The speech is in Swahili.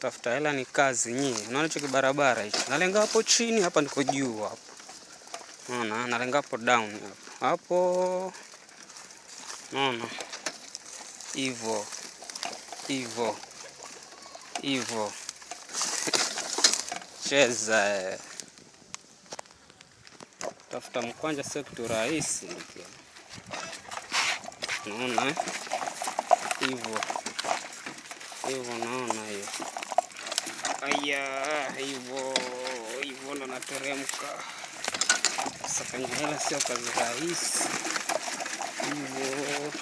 Tafuta hela ni kazi nyie. Unaona hicho kibarabara hicho? Nalenga hapo chini, hapa niko juu hapo. Unaona, nalenga hapo down hapo. Hapo. Unaona? Hivyo. Hivyo. Hivyo. Cheza. Eh. Tafuta mkwanja sio kitu rahisi ndugu. Unaona? Hivyo. Hivyo naona hiyo. Aya, hivyo hivyo ndo nateremka. Kusakanya hela sio kazi rahisi. Hivyo.